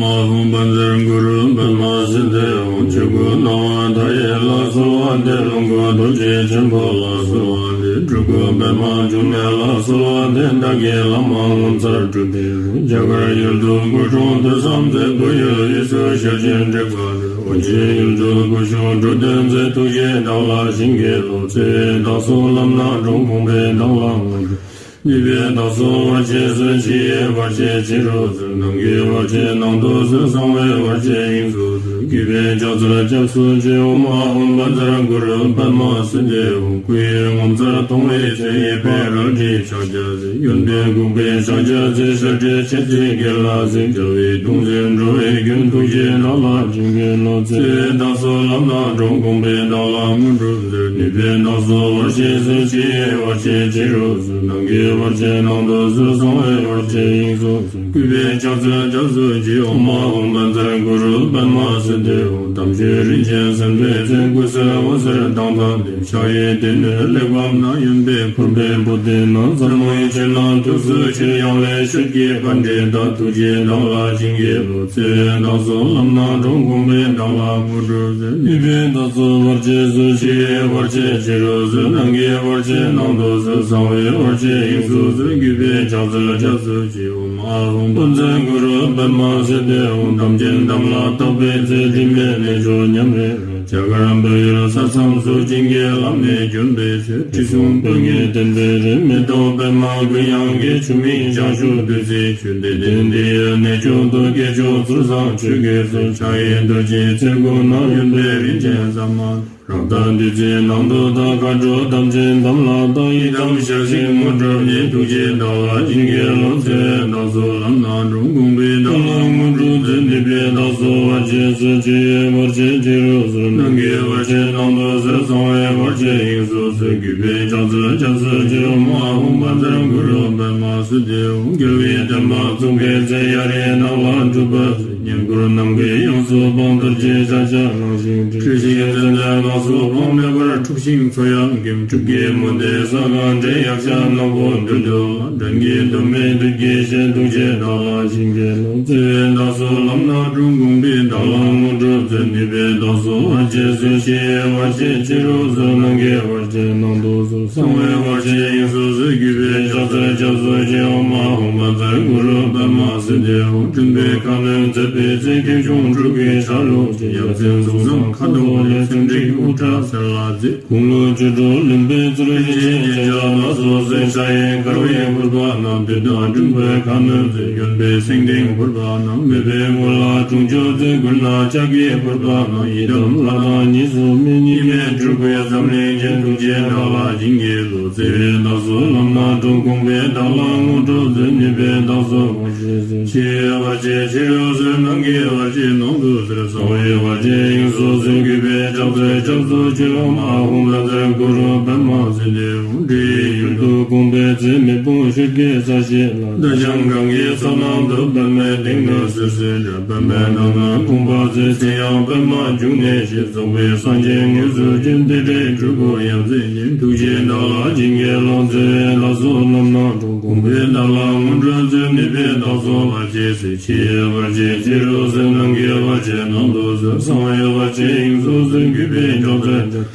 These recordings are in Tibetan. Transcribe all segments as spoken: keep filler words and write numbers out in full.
ཨོཾ་བཛྲ་གུ་རུ་པདྨ་སིདྡྷི་ཧཱུྃ། ཆོས་སྐུ་སྣང་བ་མཐའ་ཡས་ལ་གསོལ་བ་འདེབས། ལོངས་སྐུ་རྡོ་རྗེ་ཆེན་པོ་ལ་གསོལ་བ་འདེབས། སྤྲུལ་སྐུ་པདྨ་འབྱུང་གནས་ལ་གསོལ་བ་འདེབས། བདག་གི་བླ་མ་ངོ་མཚར་སྤྲུལ་པའི་རྒྱ་གར་ཡུལ་དུ་སྐུ་འཁྲུངས་དུས་བཟང་མཛད། བོད་ཡུལ་དབུས་སུ་ཞལ་བྱོན་དྲེགས་པ་འདུལ། ཨོ་རྒྱན་ཡུལ་དུ་སྐུ་བཞུགས་འགྲོ་དོན་མཛད། ཐུགས་རྗེས་བདག་ལ་བྱིན་གྱིས་རློབས། བརྩེ་བས་བདག་སོགས་ལམ་སྣ་དྲོངས། དགོངས་པས་བདག་ལ་ངོ་སྤྲོད། ནུས་པས་བདག་སོགས་བར་ཆད་སོལ། ཕྱི་ཡི་བར་ཆད་ཕྱི་རུ་སོལ། ནང་གི་བར་ཆད་ནང་དུ་སོལ། གསང་བའི་བར་ཆད་དབྱིངས་སུ་སོལ། གུས་པས་ཕྱག་འཚལ་སྐྱབས་སུ་མཆི། ཨོཾ་ཨཱཿཧཱུྃ་བཛྲ་གུ་རུ་པདྨ་སིདྡྷི་ཧཱུྃ། སྐུ་ཡི་ངོ་མཚར་མཐོང་བའི་ཚེ། ཡིད་དཔལ་རལ་གྲིའི་ཕྱག་རྒྱ་མཛད། གཡོན་པས་འགུགས་པའི་ཕྱག་རྒྱ་མཛད། ཞབས་ཀྱི་མཆེ་གཙིགས་སྒེར་ལ་གཟིགས། རྒྱལ་བའི་གདུང་འཛིན་འགྲོ་བའི་མགོན། ཐུགས་རྗེས་བདག་ལ་བྱིན་གྱིས་རློབས། བརྩེ་བས་བདག་སོགས་ལམ་སྣ་དྲོངས། དགོངས་པས་བདག་ལ་དངོས་གྲུབ་སྩོལ། ནུས་པས་བདག་སོགས་བར་ཆད་སོལ། ཕྱི་ཡི་བར་ཆད་ཕྱི་རུ་སོལ། ནང་གི་བར་ཆད་ནང་དུ་སོལ། གསང་བའི་བར་ཆད་དབྱིངས་སུ་སོལ། གུས་པས་ཕྱག་འཚལ་སྐྱབས་སུ་མཆི། ཨོཾ་ཨཱཿཧཱུྃ་བཛྲ་གུ་རུ་པདྨ་སིདྡྷི་ཧཱུྃ། དམ་ཆོས་རིན་ཆེན་གསེར་མདོག་ཅན། སྐུ་གསལ་འོད་ཟེར་མདངས་དང་ལྡན། ཕྱག་གཡས་སྡེ་སྣོད་གླེགས་བམ་བསྣམས། གཡོན་པས་ཕུར་པའི་པུསྟི་བསྣམས། ཟབ་མོའི་ཆོས་རྣམས་ཐུགས་སུ་ཆུད། ཡང་ལེ་ཤོད་ཀྱི་པཎྜི་ཏ། ཐུགས་རྗེས་བདག་ལ་བྱིན་གྱིས་རློབས། བརྩེ་བས་བདག་སོགས་ལམ་སྣ་དྲོངས། དགོངས་པས་བདག་ལ་དངོས་གྲུབ་སྩོལ། ནུས་པས་བདག་སོགས་བར་ཆད་སོལ། ཕྱི་ཡི་བར་ཆད་ཕྱི་རུ་སོལ། ནང་གི་བར་ཆད་ནང་དུ་སོལ། གསང་བའི་བར་ཆད་དབྱིངས་སུ་སོལ། གུས་པས་ཕྱག་འཚལ་སྐྱབས་སུ་མཆི། ཨོཾ་ཨཱཿཧཱུྃ་བཛྲ་གུ་རུ་པདྨ་སིདྡྷི་ཧཱུྃ། དམ་ཅན་དམ་ལ་བཏགས་པའི་ཚེ། དྲི་མེད་གནས་མཆོག་ཉམས་རེ་རེ། རྒྱ་གར་བོད་ཡུལ་ས་མཚམས་སུ། བྱིན་གྱིས་བརླབས་ནས་བྱོན་པའི་ཚེ། དྲི་བསུང་སྤོས་ངད་ལྡན་པའི་རི། མེ་ཏོག་པདྨ་དགུན་ཡང་རྒྱས། ཆུ་མིག་བྱང་ཕྱོགས་བདུད་རྩིའི་ཆུ། བདེ་ལྡན་འདི་ཡི་གནས་མཆོག་ཏུ། སྐྱེས་མཆོག་ཚུལ་བཟང་ཆོས་ཀྱི་སྲོལ། ཕྱག་གཡས་རྡོ་རྗེའི་ཚེ་སྒོ་ནས། གཡོན་པས་རིན་ཆེན་ཟ་མ་རཀྟ་བདུད་རྩིའི་ནང་དུ་དག། མཁའ་འགྲོ་དམ་ཅན་དམ་ལ་བཏགས། ཡི་དམ་ཞལ་གཟིགས་དངོས་གྲུབ་བརྙེས། ཐུགས་རྗེས་བདག་ལ་བྱིན་གྱིས་རློབས། བརྩེ་བས་བདག་སོགས་ལམ་སྣ་དྲོངས། དགོངས་པས་བདག་ལ་དངོས་གྲུབ་སྩོལ། ནུས་པས་བདག་སོགས་བར་ཆད་སོལ། ཕྱི་ཡི་བར་ཆད་ཕྱི་རུ་སོལ། ནང་གི་བར་ཆད་ནང་དུ་སོལ། གསང་བའི་བར་ཆད་དབྱིངས་སུ་སོལ། གུས་པས་ཕྱག་འཚལ་སྐྱབས་སུ་མཆི། ཨོཾ་ཨཱཿཧཱུྃ་བཛྲ་གུ་རུ་པདྨ་སིདྡྷི་ཧཱུྃ། རྒྱལ་བའི་བསྟན་པ་བཙུགས་པའི་ཚེ། གཡའ་རིའི་ནགས་ལ་སྒྲུབ་པ་མཛད། བསྙེན་བཀུར་ནམ་མཁའི་དབྱིངས་སུ་སྤངས། རྡོ་རྗེ་ཕྱག་རྒྱ་གླིང་བཞེངས་བྲིས། སྲིད་ཞིའི་ཚེ་འདས་ལ་སོགས་སྤངས། མེ་འབར་འཁྲུགས་ཤིང་མཚོ་ཡང་འགེམས། སྲིབ་ཀྱི་མུ་སྟེགས་ས་གང་བསྒྲལ། ཡཀྴ་ནག་པོ་བདུད་འདུལ་བ། འགྲན་གྱི་དུ་མེད་བདུད་ཀྱི་གཤེད། ཐུགས་རྗེས་བདག་ལ་བྱིན་གྱིས་རློབས། བརྩེ་བས་བདག་སོགས་ལམ་སྣ་དྲོངས། དགོངས་པས་བདག་ལ་དངོས་གྲུབ་སྩོལ། ནུས་པས་བདག་སོགས་བར་ཆད་སོལ། ཕྱི་ཡི་བར་ཆད་ཕྱི་རུ་སོལ། ནང་གི་བར་ཆད་ནང་དུ་སོལ། གསང་བའི་བར་ཆད་དབྱིངས་སུ་སོལ། གུས་པས་ཕྱག་འཚལ་སྐྱབས་སུ་མཆི། ཨོཾ་ཨཱཿཧཱུྃ་བཛྲ་གུ་རུ་པདྨ་སིདྡྷི་ཧཱུྃ། སྤྲུལ་པའི་ཁ་གནོན་མཛད་པའི་ཚེ། ཁྱེའུ་ཆུང་སྤྲུལ་སྐུའི་ཆ་ལུགས་ཅན། ཡབ་མཚན་གཟུགས་བཟང་ཁ་དོག་ལེགས། མཚན་དྲེགས་དབུ་སྐྲ་སེར་ལ་མཛེས། དགུང་ལོ་བཅུ་དྲུག་ལོན་པའི་ཚེ། རིན་ཆེན་རྒྱན་ཆ་ལ་སོགས་གསོལ། ཕྱག་གཡས་དཀར་བའི་ཕུར་པ་བསྣམས། བདུད་དང་འགྲན་པའི་ཁ་གནོན་མཛད། གཡོན་པས་སེང་ལྡེང་ཕུར་པ་བསྣམས། མོས་པའི་སྐུ་ལ་དྲུང་ཆོས་མཛད། མགུལ་ན་ལྕགས་ཀྱི་ཕུར་པ་བསྣམས། ཡི་དམ་ལྷ་དང་གཉིས་སུ་མེད། གཉིས་མེད་སྤྲུལ་སྐུའི་ཟབ་བརླིང་ཅན། ཐུགས་རྗེས་བདག་ལ་བྱིན་གྱིས་རློབས། བརྩེ་བས་བདག་སོགས་ལམ་སྣ་དྲོངས། དགོངས་པས་བདག་ལ་དངོས་གྲུབ་སྩོལ། ནུས་པས་བདག་སོགས་བར་ཆད་སོལ། ཕྱི་ཡི་བར་ཆད་ཕྱི་རུ་སོལ། ནང་གི་བར་ཆད་ནང་དུ་སོལ། གསང་བའི་བར་ཆད་དབྱིངས་སུ་སོལ། གུས་པས་ཕྱག་འཚལ་སྐྱབས་སུ་མཆི། ཨོཾ་ཨཱཿཧཱུྃ་བཛྲ་གུ་རུ་པདྨ་སིདྡྷི་ཧཱུྃ། འདྲེ་ཡི་ཡུལ་དུ་དགོངས་པའི་ཚེ། མེ་དཔུང་ཤོད་ཀྱི་ས་གཞི་ལ། རྡ་ཞང་སྒང་གི་མཚོ་ནང་དུ། པདྨའི་སྡེ་སྣོད་སིལ་སིལ་འདྲ། པདྨའི་ནང་ན་དགོངས་པ་མཛད། ཚེ་ཡང་པདྨ་འབྱུང་གནས་ཤིང་། རྫོགས་པའི་སངས་རྒྱས་དངོས་སུ་བྱོན། དེ་འདྲའི་སྤྲུལ་སྐུ་ཡ་མཚན་ཅན། ཐུགས་རྗེས་བདག་ལ་བྱིན་གྱིས་རློབས། བརྩེ་བས་བདག་སོགས་ལམ་སྣ་དྲོངས། དགོངས་པས་བདག་ལ་དངོས་གྲུབ་སྩོལ། ནུས་པས་བདག་སོགས་བར་ཆད་སོལ། ཕྱི་ཡི་བར་ཆད་ཕྱི་རུ་སོལ། ནང་གི་བར་ཆད་ནང་དུ་སོལ། གསང་བའི་བར་ཆད་དབྱིངས་སུ་སོལ། གུས་པས་ཕྱག་འཚལ་ཕྱག་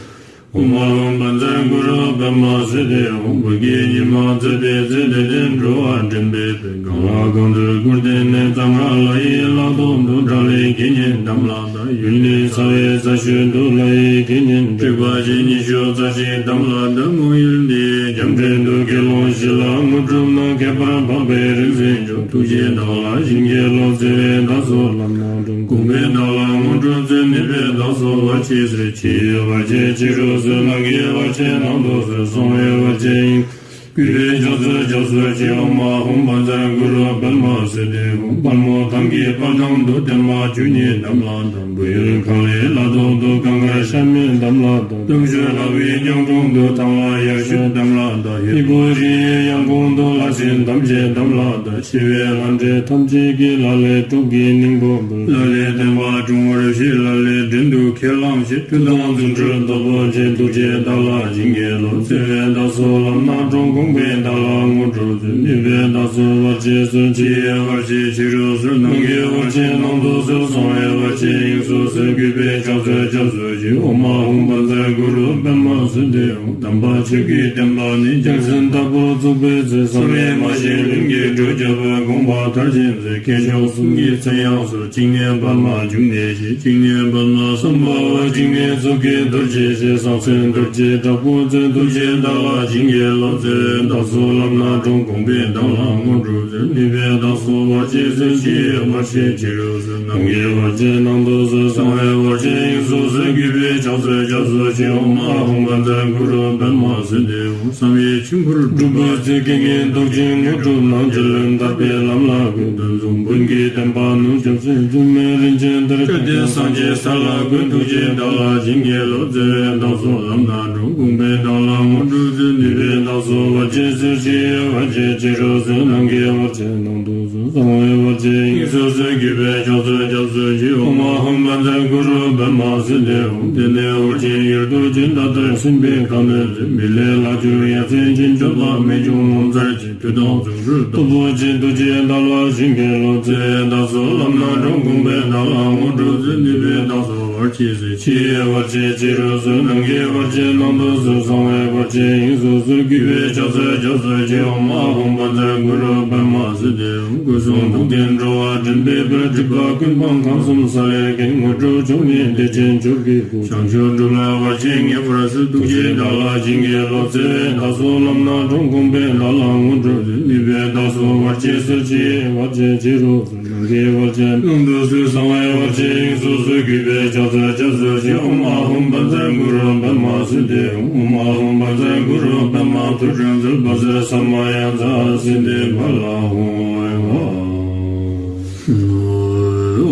ཨོཾ་ཨཱཿཧཱུྃ་བཛྲ་གུ་རུ་པདྨ་སིདྡྷི་ཧཱུྃ། བོད་ཀྱི་ཉི་མ་མཛད་པའི་ཚེ། དད་ལྡན་འགྲོ་བ་འདྲེན་པའི་དཔལ། གང་ལ་གང་འདུལ་སྐུར་བསྟན་ནས། གཙང་ཁ་ལ་ཡི་ལ་ཐོག་ཏུ། དགྲ་ལྷའི་དགེ་བསྙེན་དམ་ལ་བཏགས། ཡུལ་ནི་ཚ་བའི་ས་གཞོན་དུ། ལྷ་ཡི་དགེ་བསྙེན་དྲེགས་པ་ཅན། ཉི་ཤུ་རྩ་གཅིག་དམ་ལ་བཏགས། མོ་ཡུལ་འདི་ཡི་རྒྱང་འཕྲད་དུ། དགེ་སློང་བཞི་ལ་དངོས་གྲུབ་གནང་། ཁྱད་པར་འཕགས་པའི་རིག་འཛིན་མཆོག། ཐུགས་རྗེས་བདག་ལ་བྱིན་གྱིས་རློབས། བརྩེ་བས་བདག་སོགས་ལམ་སྣ་དྲོངས། དགོངས་པས་བདག་ལ་དངོས་གྲུབ་སྩོལ། ནུས་པས་བདག་སོགས་བར་ཆད་སོལ། ཕྱི་ཡི་བར་ཆད་ཕྱི་རུ་སོལ། ནང་གི་བར་ཆད་ནང་དུ་སོལ། གསང་བའི་བར་ཆད་དབྱིངས། གུས་པས་ཕྱག་འཚལ་སྐྱབས་སུ་མཆི། ཨོཾ་ཨཱཿཧཱུྃ་བཛྲ་གུ་རུ་པདྨ་སིདྡྷི་ཧཱུྃ། དཔལ་མོ་ཐང་གི་དཔལ་ཐང་དུ། བརྟན་མ་བཅུ་གཉིས་དམ་ལ་བཏགས། བོད་ཡུལ་ཁང་ལའི་ལ་ཐོག་ཏུ། གངས་དཀར་ཤ་མེད་དམ་ལ་བཏགས། སྟོབས་ཤུགས་ལྷ་བའི་གཉང་དྲུང་དུ། ཐང་ལྷ་ཡར་ཞུད་དམ་ལ་བཏགས། ཧས་པོ་རི་ཡི་ཡང་གོང་དུ། ལྷ་སྲིན་ཐམས་ཅད་དམ་ལ་བཏགས། ཞི་བའི་ལྷ་འདྲེ་ཐམས་ཅད་ཀྱིས། ལ་ལས་སྟོབས་ཀྱི་སྙིང་པོ་འབུལ། ལ་ལས་བསྟན་པ་འབྱུང་བར་བཞེད། ལ་ལས་ བྲན་དུ་ཁས་བླངས་ཤིང་། མཐུ་དང་རྫུ་འཕྲུལ་སྟོབས་པོ་ཆེ། ཐུགས་རྗེས་བདག་ལ་བྱིན་གྱིས་རློབས། བརྩེ་བས་བདག་སོགས་ལམ་སྣ་དྲོངས། དགོངས་པས་བདག་ལ་དངོས་གྲུབ་སྩོལ། ནུས་པས་བདག་སོགས་བར་ཆད་སོལ། ཕྱི་ཡི་བར་ཆད་ཕྱི་རུ་སོལ། ནང་གི་བར་ཆད་ནང་དུ་སོལ། གསང་བའི་བར་ཆད་དབྱིངས་སུ་སོལ། གུས་པས་ཕྱག་འཚལ་སྐྱབས་སུ་མཆི། ཨོཾ་ཨཱཿཧཱུྃ་བཛྲ་གུ་རུ་པདྨ་སིདྡྷི་ཧཱུྃ། དམ་པ་ཆོས་ཀྱི་བསྟན་པ་ནི། རྒྱལ་མཚན་ལྟ་བུར་བཙུགས་པའི་ཚེ། བསམ་ཡས་མ་བཞེངས་ལྷུན་གྱིས་གྲུབ། རྒྱལ་པོའི་དགོངས་པ་མཐར་ཕྱིན་ཚེ། སྐྱེས་མཆོག་གསུམ་གྱི་མཚན་ཡང་གསོལ། བཅིངས་ནས་པདྨ་འབྱུང་གནས་ཤིང་། བཅིངས་ནས་པདྨ་སམྦྷ་ཝ། བཅིངས་ནས་མཛུབ་ཀྱི་རྡོ་རྗེ་ཅན། གསང་མཚན་རྡོ་རྗེ་དྲག་པོ་རྩལ། ཐུགས་རྗེས་བདག་ལ་བྱིན་གྱིས་རློབས། བརྩེ་བས་བདག་སོགས་ལམ་སྣ་དྲོངས། དགོངས་པས་བདག་ལ་དངོས་གྲུབ་སྩོལ། ནུས་པས་བདག་སོགས་བར་ཆད་སོལ། ཕྱི་ཡི་བར་ཆད་ཕྱི་རུ་སོལ། ནང་གི་བར་ཆད་ནང་དུ་སོལ། གསང་བའི་བར་ཆད་དབྱིངས་སུ་སོལ། གུས་པས་ཕྱག་འཚལ་སྐྱབས་སུ་མཆི། ཨོཾ་ཨཱཿཧཱུྃ་བཛྲ་གུ་རུ་པདྨ་སིདྡྷི་ཧཱུྃ། བསམ་ཡས་མཆིམས་ཕུར་འབྲུག་པའི་རྩལ། རྐྱེན་ངན་བཟློག་ཅིང་དངོས་གྲུབ་སྣང་། རྒྱལ་བློན་ཐར་པའི་ལམ་ལ་བཀོད། བདུད་འཇོམས་བོན་གྱི་བསྟན་པ་ནུབ། སྐྱབས་སེམས་རྫུན་མའི་རིན་ཆེན་གཏེར། བཅོམ་ལྡན་སངས་རྒྱས་ས་ལ་བཀོད། ཐུགས་རྗེས་བདག་ལ་བྱིན་གྱིས་རློབས། བརྩེ་བས་བདག་སོགས་ལམ་སྣ་དྲོངས། དགོངས་པས་བདག་ལ་དངོས་གྲུབ་སྩོལ། ནུས་པས་བདག་སོགས་བར་ཆད་སོལ། ཕྱི་ཡི་བར་ཆད་ཕྱི་རུ་སོལ། ནང་གི་བར་ཆད་ནང་དུ་སོལ། གསང་བའི་བར་ཆད་དབྱིངས་སུ་སོལ། གུས་པས་ཕྱག་འཚལ་སྐྱབས་སུ་མཆི། ཨོཾ་ཨཱཿཧཱུྃ་བཛྲ་གུ་རུ་པདྨ་སིདྡྷི་ཧཱུྃ། དེ་ནས་ཨོ་རྒྱན་ཡུལ་དུ་བྱོན། ད་ལྟར་སེམས་དཔའི་ཁམས་ནས་བྱོན། མི་ལས་ལྷག་གྱུར་ཡ་མཚན་ཅན། སྤྱོད་པ་རྨད་བྱུང་ངོ་མཚར་ཅན། མཐུ་དང་རྫུ་འཕྲུལ་སྟོབས་པོ་ཆེ། ཐུགས་རྗེས་བདག་ལ་བྱིན་གྱིས་རློབས། བརྩེ་བས་བདག་སོགས་ལམ་སྣ་དྲོངས། དགོངས་པས་བདག་ལ་དངོས་གྲུབ་སྩོལ། ནུས་པས་བདག་སོགས་བར་ཆད་སོལ། ཕྱི་ཡི་བར་ཆད་ཕྱི་རུ་སོལ། ནང་གི་བར་ཆད་ནང་དུ་སོལ། གསང་བའི་བར་ཆད་དབྱིངས་སུ་སོལ། གུས་པས་ཕྱག་འཚལ་སྐྱབས་སུ་མཆི། ཨོཾ་ཨཱཿཧཱུྃ་བཛྲ་གུ་རུ་པདྨ་སིདྡྷི་ཧཱུྃ། སྐུ་གསུང་ཐུགས་ལྡན་འགྲོ་བ་འདྲེན་པའི་དཔལ། སྒྲིབ་པ་ཀུན་སྤངས་ཁམས་གསུམ་ས་ལེར་མཁྱེན། དངོས་གྲུབ་མཆོག་བརྙེས་བདེ་ཆེན་མཆོག་གི་སྐུ། བྱང་ཆུབ་སྒྲུབ་ལ་བར་ཆད་ངེས་པར་སེལ། ཐུགས་རྗེས་བདག་ལ་བྱིན་གྱིས་རློབས། བརྩེ་བས་བདག་སོགས་ལམ་སྣ་དྲོངས། དགོངས་པས་བདག་ལ་དངོས་གྲུབ་སྩོལ། ནུས་པས་བདག་སོགས་བར་ཆད་སོལ། ཕྱི་ཡི་བར་ཆད་ཕྱི་རུ་སོལ། ནང་གི་བར་ཆད་ནང་དུ་སོལ། གསང་བའི་བར་ཆད་དབྱིངས་སུ་སོལ། གུས་པས་ཕྱག་འཚལ་སྐྱབས་སུ་མཆི། ཨོཾ་ཨཱཿཧཱུྃ་བཛྲ་གུ་རུ་པདྨ་སིདྡྷི་ཧཱུྃ། ཨོཾ་ཨཱཿཧཱུྃ་བཛྲ་གུ་རུ་པདྨ་ཐུགས་སྲས་རྩལ་པ་ཟེར། ས་མ་ཡ་མཛའ་སིདྡྷི་ཕ་ལ་ཧཱུྃ། ཨོཾ་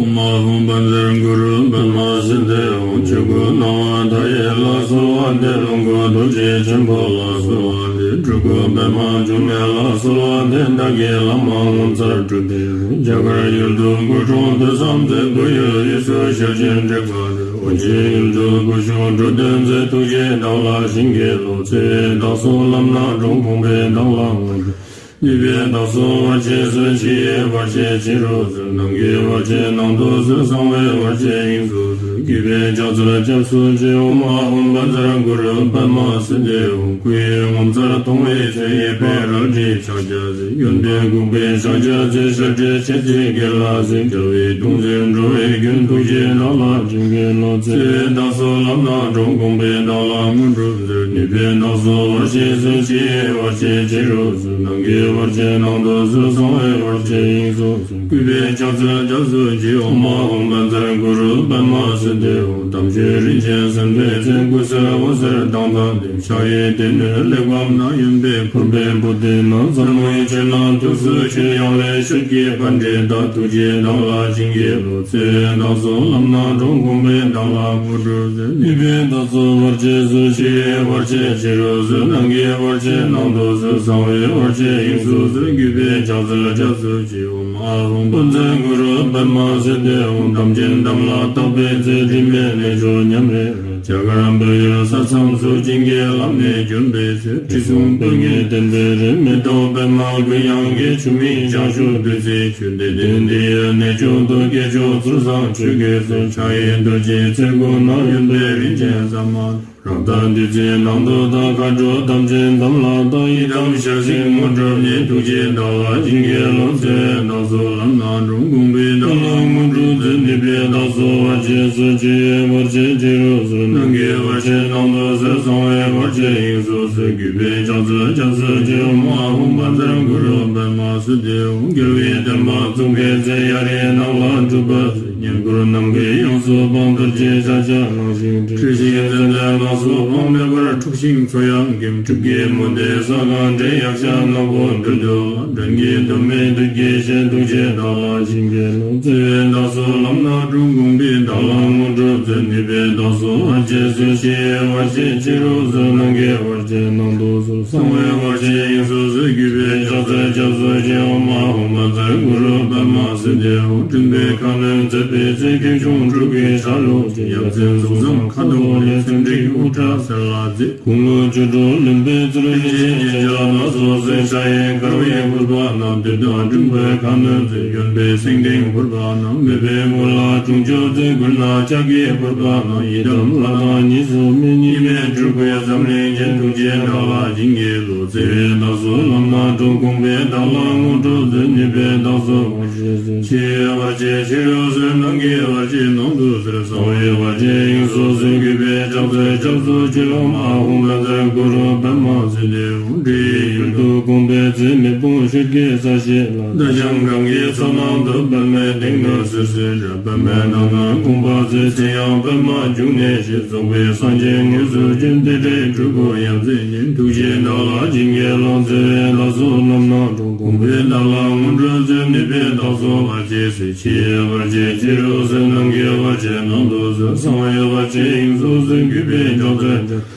ཨཱཿཧཱུྃ་བཛྲ་གུ་རུ་པདྨ་སིདྡྷི་ཧཱུྃ། ཆོས་སྐུ་སྣང་བ་མཐའ་ཡས་ལ་གསོལ་བ་འདེབས། ལོངས་སྐུ་རྡོ་རྗེ་ཆེན་པོ་ལ་གསོལ་བ་འདེབས། སྤྲུལ་སྐུ་པདྨ་འབྱུང་གནས་ལ་གསོལ་བ་འདེབས། བདག་གི་བླ་མ་ངོ་མཚར་སྤྲུལ་པའི་རྒྱ་གར་ཡུལ་དུ་སྐུ་འཁྲུངས་དུས་མཚམས་མཛད། བོད་ཡུལ་དབུས་སུ་ཞལ་བྱོན་དྲེགས་པ་སྟོན། ཨོ་རྒྱན་ཡུལ་དུ་སྐུ་བཞུགས་འགྲོ་དོན་མཛད། ཐུགས་རྗེས་བདག་ལ་བྱིན་གྱིས་རློབས། བརྩེ་བས་བདག་སོགས་ལམ་སྣ་དྲོངས། དགོངས་པས་བདག་ལ་དངོས་གྲུབ། ནུས་པས་བདག་སོགས་བར་ཆད་སོལ། ཕྱི་ཡི་བར་ཆད་ཕྱི་རུ་སོལ། ནང་གི་བར་ཆད་ནང་དུ་སོལ། གསང་བའི་བར་ཆད་དབྱིངས་སུ་སོལ། གུས་པས་ཕྱག་འཚལ་སྐྱབས་སུ་མཆི། ཨོཾ་ཨཱཿཧཱུྃ་བཛྲ་གུ་རུ་པདྨ་སིདྡྷི་ཧཱུྃ། སྐུ་ཡི་ངོ་མཚར་མཐོང་བའི་ཚེ། ཡིད་དཔའི་རལ་གྲིས་ཕྱག་རྒྱ་མཛད། ཡོན་ཏན་གུང་པའི་ཕྱག་རྒྱ་མཛད། ཞབས་པད་ཆེ་ཚེ་རྒྱས་ལ་གཟིགས། དགྲ་བོའི་གདུང་འཛིན་འགྲོ་བའི་མགོན། ཐུགས་རྗེས་བདག་ལ་བྱིན་གྱིས་རློབས། བརྩེ་བས་བདག་སོགས་ལམ་སྣ་དྲོངས། དགོངས་པས་བདག་ལ་དངོས་གྲུབ་སྩོལ། ནུས་པས་བདག་སོགས་བར་ཆད་སོལ། ཕྱི་ཡི་བར་ཆད་ཕྱི་རུ་སོལ། ནང་གི་བར་ཆད་ནང་དུ་སོལ། གསང་བའི་བར་ཆད་དབྱིངས་སུ་སོལ། གུས་པས་ཕྱག་འཚལ་སྐྱབས་སུ་མཆི། ཨོཾ་ཨཱཿཧཱུྃ་བཛྲ་གུ་རུ་པདྨ་སིདྡྷི་ཧཱུྃ། དམ་ཆོས་རིན་ཆེན་གསན་པའི་ཚེ། སྐུ་གསེར་འོད་ཟེར་མདངས་དང་ལྡན། ཕྱག་གཡས་སྡེ་སྣོད་གླེགས་བམ་བསྣམས། གཡོན་པས་ཕུར་པའི་པུ་སྟི་བསྣམས། ཟབ་མོའི་ཆོས་རྣམས་ཐུགས་སུ་ཆུད། གཡོན་ལས་ཆོས་ཀྱི་པཎྜི་ཏ། ཐུགས་རྗེས་བདག་ལ་བྱིན་གྱིས་རློབས། བརྩེ་བས་བདག་སོགས་ལམ་སྣ་དྲོངས། དགོངས་པས་བདག་ལ་དངོས་གྲུབ་སྩོལ། ནུས་པས་བདག་སོགས་བར་ཆད་སོལ། ཕྱི་ཡི་བར་ཆད་ཕྱི་རུ་སོལ། ནང་གི་བར་ཆད་ནང་དུ་སོལ། གསང་བའི་བར་ཆད་དབྱིངས་སུ་སོལ། གུས་པས་ཕྱག་འཚལ་སྐྱབས་སུ་མཆི། ཨོཾ་ཨཱཿཧཱུྃ་བཛྲ་གུ་རུ་པདྨ་སིདྡྷི་ཧཱུྃ། དམ་ཅན་དམ་ལ་བཏགས་པའི་ཚེ། དྲི་མེད་གནས་མཆོག་ཉམས་རེ་རེ། རྒྱ་གར་བོད་ཡུལ་ས་མཚམས་སུ། བྱིན་གྱིས་བརླབས་ནས་བྱོན་པའི་ཚེ། དྲི་བསུང་སྤོས་ངད་ལྡན་པའི་རི། མེ་ཏོག་པདྨ་གུ་ཡངས་ཀྱི། ཆུ་མིག་ལྕགས་ཞུན་བདུད་རྩིའི་ཆུ། བདེ་ལྡན་འདི་ཡི་གནས་མཆོག་ཏུ། སྐྱེས་མཆོག་ཚུལ་བཟང་ཆོས་ཀྱི་སྲོལ། ཕྱག་གཡས་རྡོ་རྗེའི་ཚེ་སྒོ་ནས། གཡོན་པས་རིན་ཆེན་ཟ་མ་ཏོག། རཀྟ་བདུད་རྩིའི་ནང་དུ་དག། མཁའ་འགྲོ་དམ་ཅན་དམ་ལ་བཏགས། ཡི་དམ་ཞལ་གཟིགས་དངོས་གྲུབ་བརྙེས། ཐུགས་རྗེས་བདག་ལ་བྱིན་གྱིས་རློབས། བརྩེ་བས་བདག་སོགས་ལམ་སྣ་དྲོངས། དགོངས་པས་བདག་ལ་དངོས་གྲུབ་སྩོལ། ནུས་པས་བདག་སོགས་བར་ཆད་སོལ། ཕྱི་ཡི་བར་ཆད་ཕྱི་རུ་སོལ། ནང་གི་བར་ཆད་ནང་དུ་སོལ། གསང་བའི་བར་ཆད་དབྱིངས་སུ་སོལ། གུས་པས་ཕྱག་འཚལ་སྐྱབས་སུ་མཆི། ཨོཾ་ཨཱཿཧཱུྃ་བཛྲ་གུ་རུ་པདྨ་སིདྡྷི་ཧཱུྃ། རྒྱལ་བའི་བསྟན་པ་བཙུགས་པའི་ཚེ། གཡའ་རིའི་ནགས་ལ་སྒྲུབ་པ་མཛད། བསྙེན་བཀུར་ནམ་མཁའི་དབྱིངས་སུ་འཕངས། རྡོ་རྗེ་ཤཱཀྱ་གླིང་བཞེངས་ཏེ། ཁྲོས་ཤིང་ཟེར་མཛད་ནགས་སུ་འཕངས། མེ་འབར་འཁྲུགས་ཤིང་མཚོ་ཡང་འགེམས། སྲིབ་ཀྱི་མུ་སྟེགས་ས་གང་བསྒྲལ། ཡཀྴ་ནག་པོ་འགྲོས་བཏུལ་ལ། སྒྲོན་གྱིས་དོན་མེད་བདུད་ཀྱི་གཤེད། ཐུགས་རྗེས་བདག་ལ་བྱིན་གྱིས་རློབས། བརྩེ་བས་བདག་སོགས་ལམ་སྣ་དྲོངས། དགོངས་པས་བདག་ལ་དངོས་གྲུབ་སྩོལ། ནུས་པས་བདག་སོགས་བར་ཆད་སོལ། ཕྱི་ཡི་བར་ཆད་ཕྱི་རུ་སོལ། ནང་གི་བར་ཆད་ནང་དུ་སོལ། གསང་བའི་བར་ཆད་དབྱིངས་སུ་སོལ། གུས་པས་ཕྱག་འཚལ་སྐྱབས་སུ་མཆི། ཨོཾ་ཨཱཿཧཱུྃ་བཛྲ་གུ་རུ་ པདྨ་སིདྡྷི་འོང་། མགྲིན་པའི་ཁ་གནོན་མཛད་པའི་ཚེ། ཁྱེའུ་ཆུང་སྤྲུལ་སྐུའི་ཞལ་ལུ་ཅིག །ཡ་མཚན་གཟུགས་བཟང་ཁ་དོག་ལེགས། ཚེམས་འགྲིག་དབུ་སྐྲ་སེར་ལ་མཛེས། དགུང་ལོ་བཅུ་དྲུག་ལོན་པའི་ཚེ། རིན་ཆེན་སྦྱིན་བྱ་སྣ་ཚོགས་གསོལ། ཕྱག་གཡས་དཀར་པོས་ཕུར་པ་བསྣམས། ཏེ་སྟོད་མགྲིན་པའི་ཁ་གནོན་མཛད། གཡོན་པས་སེང་ལྡེང་ཕུར་པ་བསྣམས། མོས་པའི་མགུལ་ལ་དྲུང་ཆོས་མཛད། མགུལ་ན་ལྕགས་ཀྱུས་ཕུར་པ་བསྣམས། ཡི་དམ་ལྷ་དང་གཉིས་སུ་མེད། གཉིས་མེད་སྤྲུལ་སྐུའི་འཛམ་གླིང་རྒྱན། ཐུགས་རྗེས་བདག་ལ་བྱིན་གྱིས་རློབས། བརྩེ་བས་བདག་སོགས་ལམ་སྣ་དྲོངས། དགོངས་པས་བདག་ལ་དངོས་གྲུབ་སྩོལ། ནུས་པས་བདག་སོགས་བར་ཆད་སོལ། ཕྱི་ཡི་བར་ཆད་ཕྱི་རུ་སོལ། ནང་གི་བར་ཆད་ནང་དུ་སོལ། གསང་བའི་བར་ཆད་དབྱིངས་སུ་སོལ། གུས་པས་ཕྱག་འཚལ་སྐྱབས་སུ་མཆི། ཨོཾ་ཨཱཿཧཱུྃ་བཛྲ་གུ་རུ་པདྨ་སིདྡྷི་འོང་། འདྲེ་ཡི་ཡུལ་དུ་དགོངས་པའི་ཚེ། མེ་དཔུང་ཤོད་ཀྱི་ས་གཞི་ལ། རྡོ་རྗེ་གང་གི་ཚོགས་ནང་དུ། པདྨའི་སྟེང་དུ་སིལ་སིལ་འདྲ། པདྨའི་ནང་ན་དགོངས་པ་མཛད། ཚེ་ཡང་པདྨ་འབྱུང་གནས་ཤིང་། རྫོགས་པའི་སངས་རྒྱས་དངོས་སུ་བྱོན། དེ་འདྲའི་སྤྲུལ་སྐུ་ཡ་མཚན་ཅན། ཐུགས་རྗེས་བདག་ལ་བྱིན་གྱིས་རློབས། བརྩེ་བས་བདག་སོགས་ལམ་སྣ་དྲོངས། དགོངས་པས་བདག་ལ་དངོས་གྲུབ་སྩོལ། ནུས་པས་བདག་སོགས་བར་ཆད་སོལ། ཕྱི་ཡི་བར་ཆད་ཕྱི་རུ་སོལ། ནང་གི་བར་ཆད་ནང་དུ་སོལ། གསང་བའི་བར་ཆད་དབྱིངས་སུ་སོལ། གུས་པས་ཕྱག་འཚལ་ཕྱག་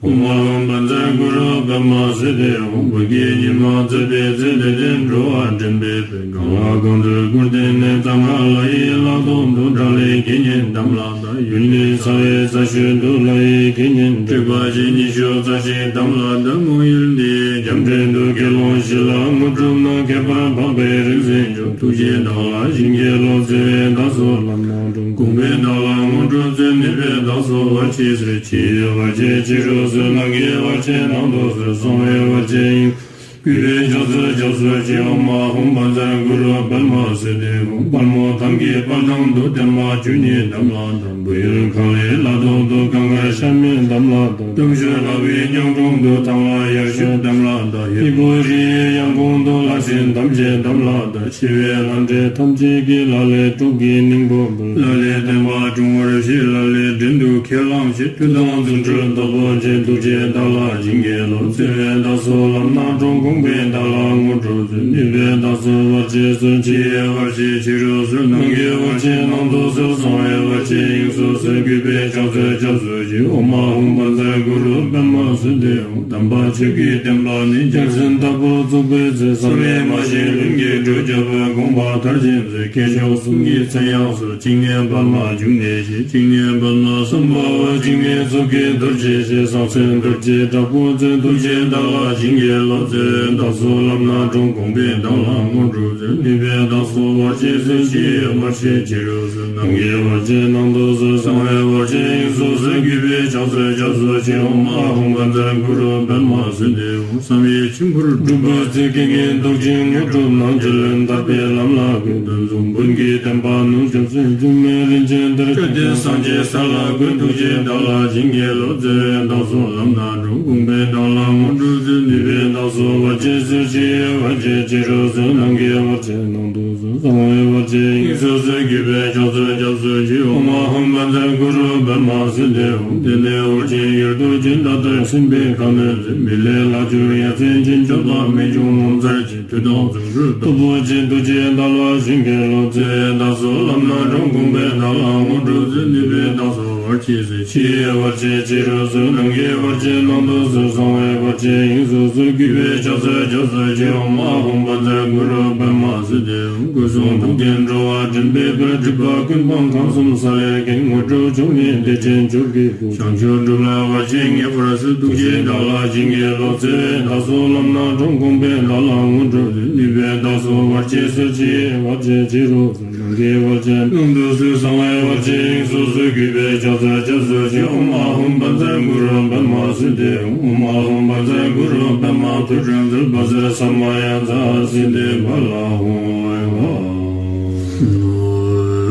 ཨོཾ་ཨཱཿཧཱུྃ་བཛྲ་གུ་རུ་པདྨ་སིདྡྷི་འོང་། བོད་ཀྱི་ཉི་མ་མཛད་པའི་ཚེ། དད་ལྡན་འགྲོ་བ་འདྲེན་པའི་དཔལ། གང་ལ་གང་འདུལ་སྐུར་བསྟན་ནས། གཙང་ཁ་ལ་ཡི་ལ་ཐོག་ཏུ། དགྲ་ལྷའི་དགེ་བསྙེན་དམ་ལ་བཏགས། ཡུལ་འདི་ཚ་བའི་རྩ་ཤོད་དུ། ལྷ་ཡི་དགེ་བསྙེན་དྲེགས་པ་ཅན། ཉི་ཤུ་རྩ་གཅིག་དམ་ལ་བཏགས། མོ་ཡུལ་འདིའི་རྒྱ་འདྲེ་དུ། དགེ་སློང་བཞི་ལ་དངོས་གྲུབ་གནང་། ཁྱད་པར་འཕགས་པའི་རིག་འཛིན་མཆོག་ཐུགས་རྗེས་བདག་ལ་བྱིན་གྱིས་རློབས། བརྩེ་བས་བདག་སོགས་ལམ་སྣ་དྲོངས། དགོངས་པས་བདག་ལ་དངོས་གྲུབ་སྩོལ། ནུས་པས་བདག་སོགས་བར་ཆད་སོལ། ཕྱི་ཡི་བར་ཆད་ཕྱི་རུ་སོལ། ནང་གི་བར་ཆད་ནང་དུ་སོལ། གསང་བའི་བར་ཆད་དབྱིངས། གུས་པས་ཕྱག་འཚལ་སྐྱབས་སུ་མཆི། ཨོཾ་ཨཱཿཧཱུྃ་བཛྲ་གུ་རུ་པདྨ་སིདྡྷི་འོང་། དཔལ་མོ་ཐང་གི་དཔལ་ཐང་དུ། བརྟན་མ་བཅུ་གཉིས་དམ་ལ་བཏགས། བོད་ཡུལ་གངས་ལའི་ལ་ཐོག་ཏུ། གངས་དཀར་ཤ་མེད་དམ་ལ་བཏགས། སྟོབས་ཆེན་ལྷ་བའི་གཉགས་གྲོང་དུ། ཐང་ལྷ་ཡར་ཞུད་དམ་ལ་བཏགས། ཧི་པོ་རི་ཡི་ཡང་གོང་དུ། ལྷ་སྲིན་ཐམས་ཅད་དམ་ལ་བཏགས། ཆེ་བའི་ལྷ་འདྲེ་ཐམས་ཅད་ཀྱིས། ལ་ལས་སྟོབས་ཀྱིས་སྙིང་པོ་འབུལ། ལ་ལས་བསྟན་པ་དྲུང་བར་བཞེས། ལ་ལས་བྲན་དུ་ཁས་བླངས་ཤིང་། མཐུ་དང་རྫུ་འཕྲུལ་སྟོབས་པོ་ཆེ། ཐུགས་རྗེས་བདག་ལ་བྱིན་གྱིས་རློབས། བརྩེ་བས་བདག་སོགས་ལམ་སྣ་དྲོངས། དགོངས་པས་བདག་ལ་དངོས་གྲུབ་སྩོལ། ནུས་པས་བདག་སོགས་བར་ཆད་སོལ། ཕྱི་ཡི་བར་ཆད་ཕྱི་རུ་སོལ། ནང་གི་བར་ཆད་ནང་དུ་སོལ། གསང་བའི་བར་ཆད་དབྱིངས་སུ་སོལ། གུས་པས་ཕྱག་འཚལ་སྐྱབས་སུ་མཆི། ཨོཾ་ཨཱཿཧཱུྃ་བཛྲ་གུ་རུ་པདྨ་སིདྡྷི་འོང་། དམ་པ་ཆོས་ཀྱི་བསྟན་པ་ནི། རྒྱལ་མཚན་ལྟ་བུར་བཙུགས་པའི་ཚེ། གསང་བའི་མ་ཤེས་ལྷུན་གྱིས་གྲུབ། རྒྱལ་པོའི་དགོངས་པ་མཐར་ཕྱིན་མཛད། སྐྱེས་མཆོག་གསུམ་གྱི་མཚན་ཡང་གསོལ། བཅུ་གཉིས་པདྨ་འབྱུང་གནས་ཞེས། བཅུ་གཉིས་པདྨ་སམྦྷ་ཝ། བཅུ་གཉིས་ཚོགས་ཀྱི་རྡོ་རྗེ་ཞེས། གསང་མཚན་རྡོ་རྗེ་དྲག་པོ་མཚོན། ཐུགས་རྗེས་བདག་ལ་བྱིན་གྱིས་རློབས། བརྩེ་བས་བདག་སོགས་ལམ་སྣ་དྲོངས། དགོངས་པས་བདག་ལ་དངོས་གྲུབ་སྩོལ། ནུས་པས་བདག་སོགས་བར་ཆད་སོལ། ཕྱི་ཡི་བར་ཆད་ཕྱི་རུ་སོལ། ནང་གི་བར་ཆད་ནང་དུ་སོལ། གསང་བའི་བར་ཆད་དབྱིངས་སུ་སོལ། གུས་པས་ཕྱག་འཚལ་སྐྱབས་སུ་མཆི། ཨོཾ་ཨཱཿཧཱུྃ་བཛྲ་གུ་རུ་པདྨ་སིདྡྷི་འོང་། བསམ་ཡས་མཆིམས་ཕུར་སྒྲུབ་པའི་ཚེ། དཀའ་ངལ་བཟློག་ཅིང་དངོས་གྲུབ་གནང་། རྒྱལ་བློན་ཐར་པའི་ལམ་ལ་བཀོད། འདོད་འཛུམ་བོན་གྱི་བསྟན་པ་ནུབ། སྐྱབས་སུ་འཛུམ་མེད་རིན་ཆེན་གཏེར། སྐལ་ལྡན་སངས་རྒྱས་ས་ལ་བཀོད། ཐུགས་རྗེས་བདག་ལ་བྱིན་གྱིས་རློབས། བརྩེ་བས་བདག་སོགས་ལམ་སྣ་དྲོངས། དགོངས་པས་བདག་ལ་དངོས་གྲུབ་སྩོལ། ནུས་པས་བདག་སོགས་བར་ཆད་སོལ། ཕྱི་ཡི་བར་ཆད་ཕྱི་རུ་སོལ། ནང་གི་བར་ཆད་ནང་དུ་སོལ། གསང་བའི་བར་ཆད་དབྱིངས་སུ་སོལ། གུས་པས་ཕྱག་འཚལ་སྐྱབས་སུ་མཆི། ཨོཾ་ཨཱཿཧཱུྃ་བཛྲ་གུ་རུ་པདྨ་སིདྡྷི་འོང་། དེ་ནས་ཨོ་རྒྱན་ཡུལ་དུ་བྱོན། ད་ལྟར་སེམས་དཔའི་ཁ་གནོན་མཛད། མི་ལས་ལྷག་གྱུར་ཡ་མཚན་ཅན། མཆོག་དང་རྨད་བྱུང་ངོ་མཚར་ཅན། མཐུ་དང་རྫུ་འཕྲུལ་སྟོབས་པོ་ཆེ། ཐུགས་རྗེས་བདག་ལ་བྱིན་གྱིས་རློབས། བརྩེ་བས་བདག་སོགས་ལམ་སྣ་དྲོངས། དགོངས་པས་བདག་ལ་དངོས་གྲུབ་སྩོལ། ནུས་པས་བདག་སོགས་བར་ཆད་སོལ། ཕྱི་ཡི་བར་ཆད་ཕྱི་རུ་སོལ། ནང་གི་བར་ཆད་ནང་དུ་སོལ། གསང་བའི་བར་ཆད་དབྱིངས་སུ་སོལ། གུས་པས་ཕྱག་འཚལ་སྐྱབས་སུ་མཆི། ཨོཾ་ཨཱཿཧཱུྃ་བཛྲ་གུ་རུ་པདྨ་སིདྡྷི་འོང་། སྐུ་གསུང་ཐུགས་ལྡན་འགྲོ་བ་འདྲེན་པའི་དཔལ། སྒྲིབ་པ་ཀུན་སྤངས་ཁམས་གསུམ་ས་ལེར་མཁྱེན། དངོས་གྲུབ་མཆོག་བརྙེས་བདེ་ཆེན་མཆོག་གི་སྐུ། བྱང་ཆུབ་སྒྲུབ་ལ་བར་ཆད་ངེས་པར་སེལ། ཐུགས་རྗེས་བདག་ལ་བྱིན་གྱིས་རློབས། བརྩེ་བས་བདག་སོགས་ལམ་སྣ་དྲོངས། དགོངས་པས་བདག་ལ་དངོས་གྲུབ་སྩོལ། ནུས་པས་བདག་སོགས་བར་ཆད་སོལ། ཕྱི་ཡི་བར་ཆད་ཕྱི་རུ་སོལ། ནང་གི་བར་ཆད་ནང་དུ་སོལ། གསང་བའི་བར་ཆད་དབྱིངས་སུ་སོལ། གུས་པས་ཕྱག་འཚལ་སྐྱབས་སུ་མཆི། ཨོཾ་ཨཱཿཧཱུྃ་བཛྲ་གུ་རུ་པདྨ་སིདྡྷི་འོང་། ཨོཾ་ཨཱཿཧཱུྃ་བཛྲ་གུ་རུ་པདྨ་ཐོད་ཕྲེང་རྩལ་པ་ཟེར། ས་མ་ཡ་ཛཿསིདྡྷི་ཕ་ལ་ཧཱུྃ་ཨེ་ཧཱུྃ།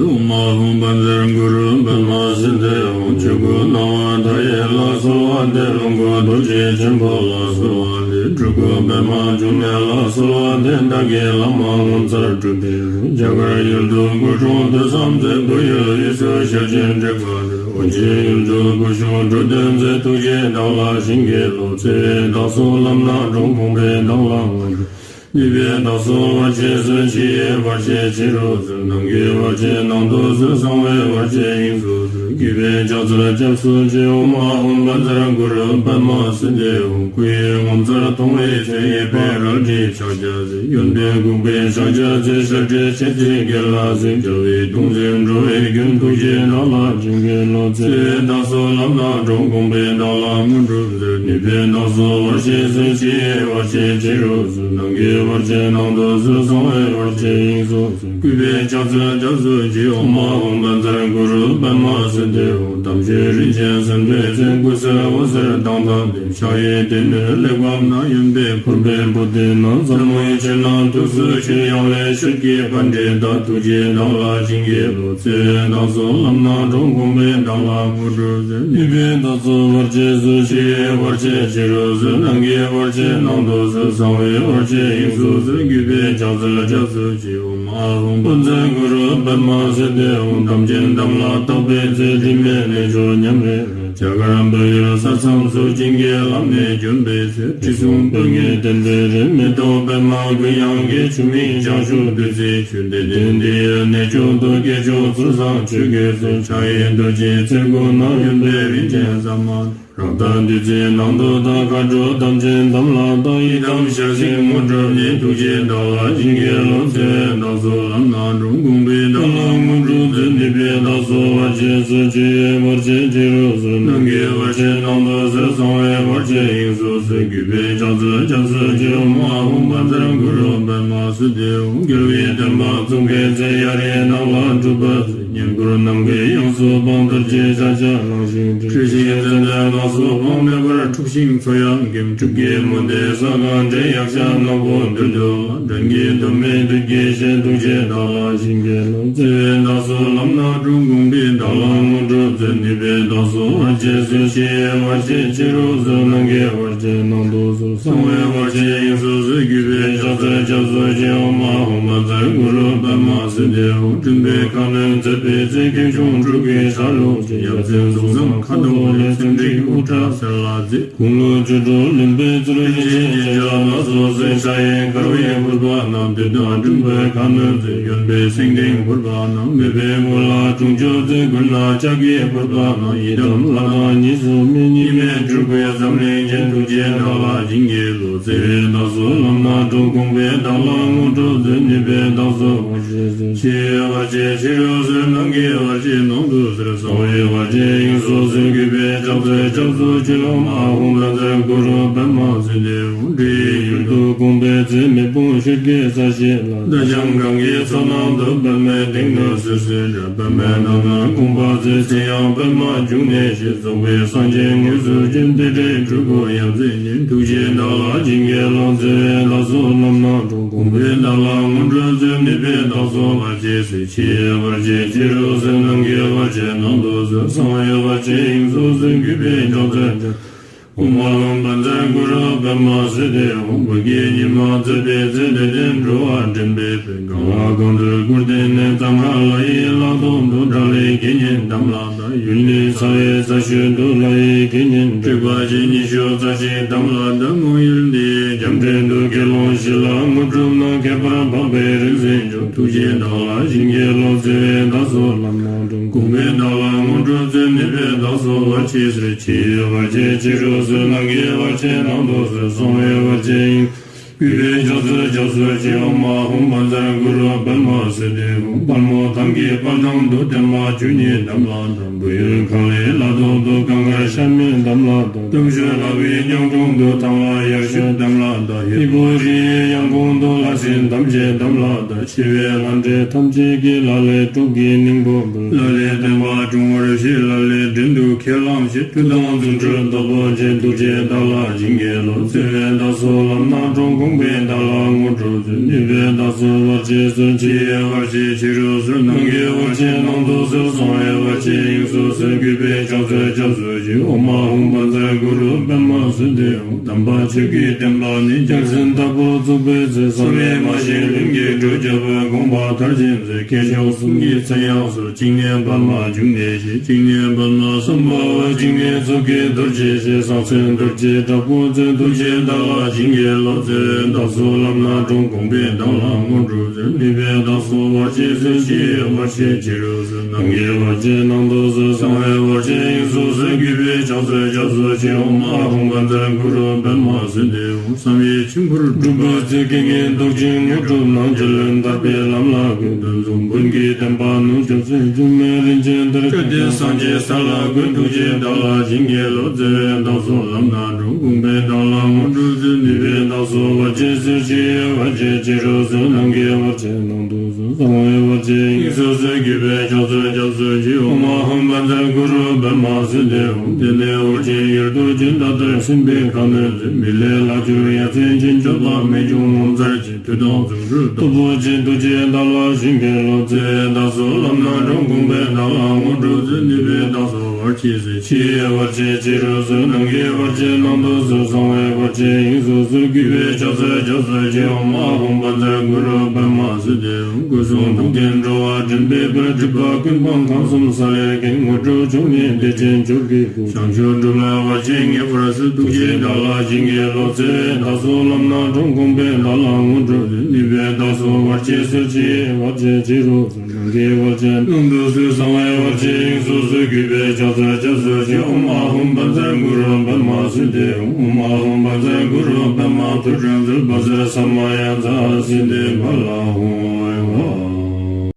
ཨོཾ་ཨཱཿཧཱུྃ་བཛྲ་གུ་རུ་པདྨ་སིདྡྷི་འོང་། ཆོས་སྐུ་སྣང་བ་མཐའ་ཡས་ལ་གསོལ་བ་འདེབས། ལོངས་སྐུ་རྡོ་རྗེ་ཆེན་པོ་ལ་གསོལ་བ་འདེབས། སྤྲུལ་སྐུ་པདྨ་འབྱུང་གནས་ལ་གསོལ་བ་འདེབས། བདག་གི་བླ་མ་ངོ་མཚར་སྤྲུལ་པའི་རོལ། རྒྱ་གར་ཡུལ་དུ་སྐུ་འཁྲུངས་ཐོས་བསམ་མཛད། བོད་ཡུལ་དབུས་སུ་ཞལ་བྱོན་དྲེགས་པ་སྟོན། ཨོ་རྒྱན་ཡུལ་དུ་སྐུ་བཞུགས་འགྲོ་དོན་མཛད། ཐུགས་རྗེས་བདག་ལ་བྱིན་གྱིས་རློབས། བརྩེ་བས་བདག་སོགས་ལམ་སྣ་དྲོངས། དགོངས་པས་བདག་ལ་དངོས་གྲུབ། ནུས་པས་བདག་སོགས་བར་ཆད་སོལ། ཕྱི་ཡི་བར་ཆད་ཕྱི་རུ་སོལ། ནང་གི་བར་ཆད་ནང་དུ་སོལ། གསང་བའི་བར་ཆད་དབྱིངས་སུ་སོལ། གུས་པས་ཕྱག་འཚལ་སྐྱབས་སུ་མཆི། ཨོཾ་ཨཱཿཧཱུྃ་བཛྲ་གུ་རུ་པདྨ་སིདྡྷི་ཧཱུྃ། སྐུ་ཡི་ངོ་མཚར་མཐོང་བའི་ཚེ། ཡིད་པའི་རལ་གྲིའི་ཕྱག་རྒྱ་མཛད། གཡོན་པས་འགུགས་པའི་ཕྱག་རྒྱ་མཛད། ཞབས་ཀྱི་མཆེ་གཙིགས་དགེ་ལ་གཟིགས། དཔྲལ་བའི་གདུང་འཛིན་འགྲོ་བའི་མགོན། ཐུགས་རྗེས་བདག་ལ་བྱིན་གྱིས་རློབས། བརྩེ་བས་བདག་སོགས་ལམ་སྣ་དྲོངས། དགོངས་པས་བདག་ལ་དངོས་གྲུབ་སྩོལ། ནུས་པས་བདག་སོགས་བར་ཆད་སོལ། ཕྱི་ཡི་བར་ཆད་ཕྱི་རུ་སོལ། ནང་གི་བར་ཆད་ནང་དུ་སོལ། གསང་བའི་བར་ཆད་དབྱིངས་སུ་སོལ། གུས་པས་ཕྱག་འཚལ་སྐྱབས་སུ་མཆི། ཨོཾ་ཨཱཿཧཱུྃ་བཛྲ་གུ་རུ་པདྨ་སིདྡྷི་ཧཱུྃ། དམ་ཆོས་རིན་ཆེན་གསེར་མདོག་མཚོན། སྐུ་གསེར་འོད་ཟེར་མདངས་དང་ལྡན། ཕྱག་གཡས་སྡེ་སྣོད་གླེགས་བམ་བསྣམས། གཡོན་པས་ཕུར་པའི་པུ་སྟི་བསྣམས། ཟབ་མོའི་ཆོས་རྣམས་ཐུགས་སུ་ཆུད། ཡང་ལེ་ཤོད་ཀྱི་པཎྜི་ཏ། ཐུགས་རྗེས་བདག་ལ་བྱིན་གྱིས་རློབས། བརྩེ་བས་བདག་སོགས་ལམ་སྣ་དྲོངས། དགོངས་པས་བདག་ལ་དངོས་གྲུབ་སྩོལ། ནུས་པས་བདག་སོགས་བར་ཆད་སོལ། ཕྱི་ཡི་བར་ཆད་ཕྱི་རུ་སོལ། ནང་གི་བར་ཆད་ནང་དུ་སོལ། གསང་བའི་བར་ཆད་དབྱིངས་སུ་སོལ། གུས་པས་ཕྱག་འཚལ་སྐྱབས་སུ་མཆི། ཨོཾ་ཨཱཿཧཱུྃ་བཛྲ་གུ་རུ་པདྨ་སིདྡྷི་ཧཱུྃ། དམ་ཅན་དམ་ལ་བཏགས་པའི་ཚེ། དྲི་མེད་གནས་མཆོག་ཉམས་རེ་རེ། རྒྱ་གར་བལ་ཡུལ་ས་མཚམས་སུ། བྱིན་གྱིས་བརླབས་ནས་བྱོན་པའི་ཚེ། དྲི་བསུང་སྤོས་ངད་ལྡན་པའི་རི། མེ་ཏོག་པདྨ་དགུན་གཡང་གི། ཆུ་མིག་བྱང་ཆུབ་བདུད་རྩིའི་ཆུ། བདེ་ལྡན་འདི་ཡི་གནས་མཆོག་ཏུ། སྐྱེས་མཆོག་ཚུལ་བཟང་ཆོས་ཀྱི་སྲོལ། ཕྱག་གཡས་རྡོ་རྗེའི་རྩེར་བསྐོར་ན། གཡོན་པས་རིན་ཆེན་ཟ་མ་ཏོག་རབ་དང་བདུད་རྩིའི་ནང་དུ་དག་མཁའ་འགྲོ་དམ་ཅན་དམ་ལ་བཏགས། ཡི་དམ་ཞལ་གཟིགས་དངོས་གྲུབ་བརྙེས། ཐུགས་རྗེས་བདག་ལ་བྱིན་གྱིས་རློབས། བརྩེ་བས་བདག་སོགས་ལམ་སྣ་དྲོངས། དགོངས་པས་བདག་ལ་དངོས་གྲུབ་སྩོལ། ནུས་པས་བདག་སོགས་བར་ཆད་སོལ། ཕྱི་ཡི་བར་ཆད་ཕྱི་རུ་སོལ། ནང་གི་བར་ཆད་ནང་དུ་སོལ། གསང་བའི་བར་ཆད་དབྱིངས་སུ་སོལ། གུས་པས་ཕྱག་འཚལ་སྐྱབས་སུ་མཆི། ཨོཾ་ཨཱཿཧཱུྃ་བཛྲ་གུ་རུ་པདྨ་སིདྡྷི་ཧཱུྃ། རྒྱལ་བའི་བསྟན་པ་བཙུགས་པའི་ཚེ། ཡར་ཡི་ནགས་ལ་སྒྲུབ་པ་མཛད། བསྙེན་བཀུར་ནམ་མཁའི་དབྱིངས་སུ་འཕངས། རྡོ་རྗེ་ཤཱཀྱ་གླིང་ཞིང་བྲན། ཁྲོས་ཤིང་ཙན་དན་ནགས་སུ་འཕངས། མེ་འབར་འཁྲུགས་ཤིང་མཚོ་ཡང་འགེམས། སྒྲུབ་དཀའི་མུ་སྟེགས་ས་གང་བསྒྲལ། ཡཀྴ་ནག་པོ་འདུལ་འདུལ་བ། འགྲན་གྱི་དོན་མེད་བདུད་ཀྱི་གཤེད། ཐུགས་རྗེས་བདག་ལ་བྱིན་གྱིས་རློབས། བརྩེ་བས་བདག་སོགས་ལམ་སྣ་དྲོངས། དགོངས་པས་བདག་ལ་དངོས་གྲུབ་སྩོལ། ནུས་པས་བདག་སོགས་བར་ཆད་སོལ། ཕྱི་ཡི་བར་ཆད་ཕྱི་རུ་སོལ། ནང་གི་བར་ཆད་ནང་དུ་སོལ། གསང་བའི་བར་ཆད་དབྱིངས་སུ་སོལ། གུས་པས་ཕྱག་འཚལ་སྐྱབས་སུ་མཆི། ཨོཾ་ཨཱཿཧཱུྃ་བཛྲ་གུ་རུ་པདྨ་སིདྡྷི་ཧཱུྃ། མགྲིན་པའི་ཁ་གནོན་མཛད་པའི་ཚེ། ཁྱེའུ་ཆུང་འབྲུག་གི་ཤ་ལུག་ཅན། ཡབ་མཚན་གཟུགས་བཟང་ཁ་དོག་ལེགས། ཚེམས་འགྲིག་དབུ་སྐྲ་སེར་ལ་མཛེས། དགུང་ལོ་བཅུ་དྲུག་ལོན་པའི་ཚེ། རིན་ཆེན་རྒྱན་ཆ་ལ་སོགས་གསོལ། ཕྱག་གཡས་དཀར་བའི་ཕུར་པ་བསྣམས། བདུད་དང་འགྲན་པའི་ཁ་གནོན་མཛད། གཡོན་པས་སེང་ལྡེང་ཕུར་པ་བསྣམས། མོས་པའི་མགུལ་ལ་དྲུང་ཆོས་མཛད། མགུལ་ན་ལྕགས་ཀྱི་ཕུར་པ་བསྣམས། ཡི་དམ་ལྷ་དང་གཉིས་སུ་མེད། གཉིས་མེད་སྤྲུལ་སྐུའི་འཛམ་གླིང་རྒྱན། ཐུགས་རྗེས་བདག་ལ་བྱིན་གྱིས་རློབས། བརྩེ་བས་བདག་སོགས་ལམ་སྣ་དྲོངས། དགོངས་པས་བདག་ལ་དངོས་གྲུབ་སྩོལ། ནུས་པས་བདག་སོགས་བར་ཆད་སོལ། ཕྱི་ཡི་བར་ཆད་ཕྱི་རུ་སོལ། ནང་གི་བར་ཆད་ནང་དུ་སོལ། གསང་བའི་བར་ཆད་དབྱིངས་སུ་སོལ། གུས་པས་ཕྱག་འཚལ་སྐྱབས་སུ་མཆི། ཨོཾ་ཨཱཿཧཱུྃ་བཛྲ་གུ་རུ་པདྨ་སིདྡྷི་ཧཱུྃ། འདྲེ་ཡི་ཡུལ་དུ་དགོངས་པའི་ཚེ། མེ་དཔུང་ཤོད་ཀྱི་ས་གཞི་ལ། ད་ཞང་གང་གི་མཚོ་ནང་དུ། པདྨའི་སྟེང་དུ་བསིལ་བསིལ་འདྲ། པདྨའི་ནང་ན་དགོངས་པ་མཛད། ཚེ་ཡང་པདྨ་འབྱུང་གནས་ཤིང་། རྫོགས་པའི་སངས་རྒྱས་དངོས་སུ་བྱོན། དེ་འདྲའི་སྤྲུལ་སྐུ་ཡབ་མཚན་ཉིད། ཐུགས་རྗེས་བདག་ལ་བྱིན་གྱིས་རློབས། བརྩེ་བས་བདག་སོགས་ལམ་སྣ་དྲོངས། དགོངས་པས་བདག་ལ་དངོས་གྲུབ་སྩོལ། ནུས་པས་བདག་སོགས་བར་ཆད་སོལ། ཕྱི་ཡི་བར་ཆད་ཕྱི་རུ་སོལ། ནང་གི་བར་ཆད་ནང་དུ་སོལ། གསང་བའི་བར་ཆད་དབྱིངས་སུ་སོལ། གུས་པས་ཕྱག་འཚལ་ཕྱག་ཨོཾ་ཨཱཿཧཱུྃ་བཛྲ་གུ་རུ་པདྨ་སིདྡྷི་ཧཱུྃ། བོད་ཀྱི་ཉི་མ་མཛད་པའི་ཚེ། བདེ་ལྡན་འགྲོ་བ་འདྲེན་པའི་དཔལ། གང་ལ་གང་འདུལ་སྐུར་བསྟན་ནས། གཙང་ཁ་ལ་ཡི་ལ་དོག་ཏུ། དགྲ་ལྷའི་དགེ་བསྙེན་དམ་ལ་བཏགས། ཡུལ་ནི་ཚ་བའི་རྩ་ཤོད་དུ། ལྷ་ཡི་དགེ་བསྙེན་སྤྲུལ་པ་ཆེན་ཉི་ཤུ་རྩ་གཅིག་དམ་ལ་བཏགས། དངོས་ཡུལ་འདི་ཡི་རྒྱ་འབྲས་དུ། དགེ་སློང་བཞི་ལ་དངོས་གྲུབ་ན། ཁྱད་པར་འཕགས་པའི་རིག་འཛིན་མཆོག། ཐུགས་རྗེས་བདག་ལ་བྱིན་གྱིས་རློབས། བརྩེ་བས་བདག་སོགས་ལམ་སྣ་དྲོངས། དགོངས་པས་བདག་ལ་དངོས་གྲུབ་སྩོལ། ནུས་པས་བདག་སོགས་བར་ཆད་སོལ། ཕྱི་ཡི་བར་ཆད་ཕྱི་རུ་སོལ། ནང་གི་བར་ཆད་ནང་དུ་སོལ། གསང་བའི་བར་ཆད་དབྱིངས། གུས་པས་ཕྱག་འཚལ་སྐྱབས་སུ་མཆི། ཨོཾ་ཨཱཿཧཱུྃ་བཛྲ་གུ་རུ་པདྨ་སིདྡྷི་ཧཱུྃ། དཔལ་མོ་ཐང་གི་དཔལ་ཐང་དུ། བརྟན་པ་བཅུ་གཉིས་དམ་ལ་བཏགས། བོད་ཡུལ་གངས་ལའི་ལ་དོག་ཏུ། གངས་དཀར་ཤ་མེད་དམ་ལ་བཏགས། སྟོབས་ཤོད་ལྷ་བའི་གཉང་དྲུང་དུ། ཐང་ལྷ་ཡར་ཞུད་དམ་ལ་བཏགས། ཡེ་ཧུ་རི་ཡི་ཡང་གོང་དུ། ལྷ་སྲིན་ཐམས་ཅད་དམ་ལ་བཏགས། ཆེ་བའི་ལྷ་འདྲེ་ཐམས་ཅད་ཀྱིས། ལ་ལས་གྲོགས་ཀྱི་སྙིང་པོ་འབུལ། ལ་ལས་བསྟན་པ་སྲུང་བར་བྱེད། ལ་ལས་བྲན་དུ་ཁས་བླངས་ཤིག། མཐུ་དང་རྫུ་འཕྲུལ་སྟོབས་པོ་ཆེ། ཐུགས་རྗེས་བདག་ལ་བྱིན་གྱིས་རློབས། བརྩེ་བས་བདག་སོགས་ལམ་སྣ་དྲོངས། དགོངས་པས་བདག་ལ་དངོས་གྲུབ་སྩོལ། ནུས་པས་བདག་སོགས་བར་ཆད་སོལ། ཕྱི་ཡི་བར་ཆད་ཕྱི་རུ་སོལ། ནང་གི་བར་ཆད་ནང་དུ་སོལ། གསང་བའི་བར་ཆད་དབྱིངས་སུ་སོལ། གུས་པས་ཕྱག་འཚལ་སྐྱབས་སུ་མཆི། ཨོཾ་ཨཱཿཧཱུྃ་བཛྲ་གུ་རུ་པདྨ་སིདྡྷི་ཧཱུྃ། དམ་པ་ཆོས་ཀྱི་བསྟན་པ་ནི། རྒྱལ་མཚན་ལྟ་བུར་བཙུགས་པའི་ཚེ། གསང་བའི་མ་ཞེན་ལྷུན་གྱིས་གྲུབ་བྱ་བའི། དགོངས་པ་མཐར་ཕྱིན་མཛད། སྐྱེས་མཆོག་གསུམ་གྱི་མཚན་ཡང་གསོལ། བཅིངས་ནས་པདྨ་འབྱུང་གནས་ཞེས། བཅིངས་ནས་པདྨ་སམ་ འབར་བ་འཇིགས་མེད་མཚོ་སྐྱེས་རྡོ་རྗེ་ཆེ། གསང་མཚན་རྡོ་རྗེ་དྲག་པོ་མཚོན། ཐུགས་རྗེས་བདག་ལ་བྱིན་གྱིས་རློབས། བརྩེ་བས་བདག་སོགས་ལམ་སྣ་དྲོངས། དགོངས་པས་བདག་ལ་དངོས་གྲུབ་སྩོལ། ནུས་པས་བདག་སོགས་བར་ཆད་སོལ། ཕྱི་ཡི་བར་ཆད་ཕྱི་རུ་སོལ། ནང་གི་བར་ཆད་ནང་དུ་སོལ། གསང་བའི་བར་ཆད་དབྱིངས་སུ་སོལ། གུས་པས་ཕྱག་འཚལ་སྐྱབས་སུ་མཆི། ཨོཾ་ཨཱཿཧཱུྃ་བཛྲ་གུ་རུ་པདྨ་སིདྡྷི་ཧཱུྃ། བསམ་ཡས་མཆིམས་ཕུར་སྒྲུབ་པ་མཛད། རྐྱེན་ངན་སྡུག་ཅིང་དངོས་གྲུབ་སྣང་། རྒྱལ་བློན་ཐར་པའི་ལམ་ལ་བཀོད། ཕུན་སུམ་ཚོགས་པའི་བདེན་པ་ནུས་རྒྱ་མཚོ། འཛུམ་མེད་རིན་ཆེན་གཏེར་ཁ་ལྡན། སངས་རྒྱས་ས་ལ་བཀོད། ཐུགས་རྗེས་བདག་ལ་བྱིན་གྱིས་རློབས། བརྩེ་བས་བདག་སོགས་ལམ་སྣ་དྲོངས། དགོངས་པས་བདག་ལ་དངོས་གྲུབ་སྩོལ། ནུས་པས་བདག་སོགས་བར་ཆད་སོལ། ཕྱི་ཡི་བར་ཆད་ཕྱི་རུ་སོལ། ནང་གི་བར་ཆད་ནང་དུ་སོལ། གསང་བའི་བར་ཆད་དབྱིངས་སུ་སོལ། གུས་པས་ཕྱག་འཚལ་སྐྱབས་སུ་མཆི། ཨོཾ་ཨཱཿཧཱུྃ་བཛྲ་གུ་རུ་པདྨ་སིདྡྷི་ཧཱུྃ། དེ་ནས་འོད་ཆེན་ཡུལ་དུ་བྱོན། ད་ལྟར་སེམས་དཔའི་ཁ་གནོན་མཛད། མི་ལས་ལྷག་གྱུར་ཡ་མཚན་ཅན། མཆོད་པ་རྨད་བྱུང་ངོ་མཚར་ཅན། ཐུགས་དམ་རྫུ་འཕྲུལ་སྟོབས་པོ་ཆེ། ཐུགས་རྗེས་བདག་ལ་བྱིན་གྱིས་རློབས། བརྩེ་བས་བདག་སོགས་ལམ་སྣ་དྲོངས། དགོངས་པས་བདག་ལ་དངོས་གྲུབ་སྩོལ། ནུས་པས་བདག་སོགས་བར་ཆད་སོལ། ཕྱི་ཡི་བར་ཆད་ཕྱི་རུ་སོལ། ནང་གི་བར་ཆད་ནང་དུ་སོལ། གསང་བའི་བར་ཆད་དབྱིངས་སུ་སོལ། གུས་པས་ཕྱག་འཚལ་སྐྱབས་སུ་མཆི། ཨོཾ་ཨཱཿཧཱུྃ་བཛྲ་གུ་རུ་པདྨ་སིདྡྷི་ཧཱུྃ། སྐུ་གསུང་ཐུགས་ལྡན་འགྲོ་བ་འདྲེན་པའི་དཔལ། སྒྲིབ་པ་ཀུན་སྤངས་ཁམས་གསུམ་ས་ལེར་མཁྱེན། དངོས་གྲུབ་མཆོག་བརྙེས་བདེ་ཆེན་མཆོག་གི་སྐུ། བྱང་ཆུབ་སྒྲུབ་ལ་བར་ཆད་ངེས་པར་སོལ། ཐུགས་རྗེས་བདག་ལ་བྱིན་གྱིས་རློབས། བརྩེ་བས་བདག་སོགས་ལམ་སྣ་དྲོངས། དགོངས་པས་བདག་ལ་དངོས་གྲུབ་སྩོལ། ནུས་པས་བདག་སོགས་བར་ཆད་སོལ། ཕྱི་ཡི་བར་ཆད་ཕྱི་རུ་སོལ། ནང་གི་བར་ཆད་ནང་དུ་སོལ། གསང་བའི་བར་ཆད་དབྱིངས་སུ་སོལ། གུས་པས་ཕྱག་འཚལ་སྐྱབས་སུ་མཆི། ཨོཾ་ཨཱཿཧཱུྃ་བཛྲ་གུ་རུ་པདྨ་སིདྡྷི་ཧཱུྃ། ཨོཾ་ཨཱཿཧཱུྃ་བཛྲ་གུ་རུ་པདྨ་ཐུགས་སྲས་མཛོད། བཛྲ་ས་མ་ཡ་ཛཿསིདྡྷི་ཕ་ལ་ཧཱུྃ།